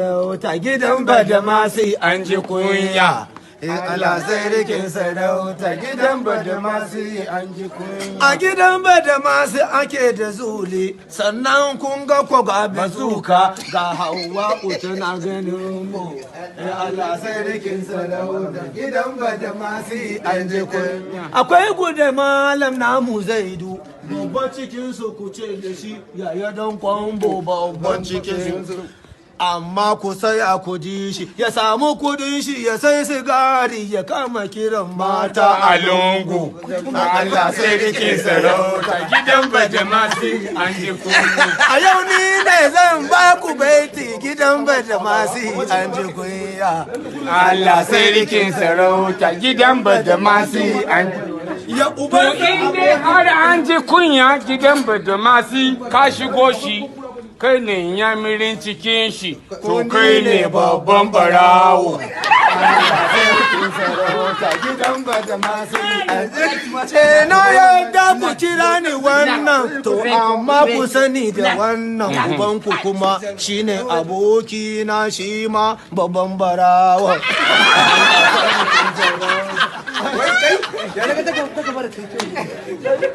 Sarauta gidan Badamasi an ji kunya. Allah sarkin sarauta gidan Badamasi an ji kunya. A gidan Badamasi ake da zuli, sannan kun ga ko ga bazuka, ga Hawa tana ganin mu. Allah sarkin sarauta gidan Badamasi an ji kunya. Akwai gude malam namu Zaidu, babban cikin su, ku ce da shi yaya don kwambo, babban cikin su. Amma ku saya ku ji shi, ya samu kudin shi ya sai sigari, ya kama kiran mata a lungu. Allah sarkin sarauta gidan Badamasi an ji kunya. A yau ni ne zan ba ku baiti, gidan Badamasi an ji kunya. Allah sarkin sarauta gidan Badamasi an ya To uban in dai har an ji kunya gidan Badamasi, ka shigo shi, kai ne yamirin cikin shi, to kai ne babban barawo. Gidan Badamasi an ce na yadda ku kira ni wannan, to amma ku sani da wannan, ubanku kuma shine abokina, shi ma babban barawo. Wai kai, ya na ga ta gaba da kai.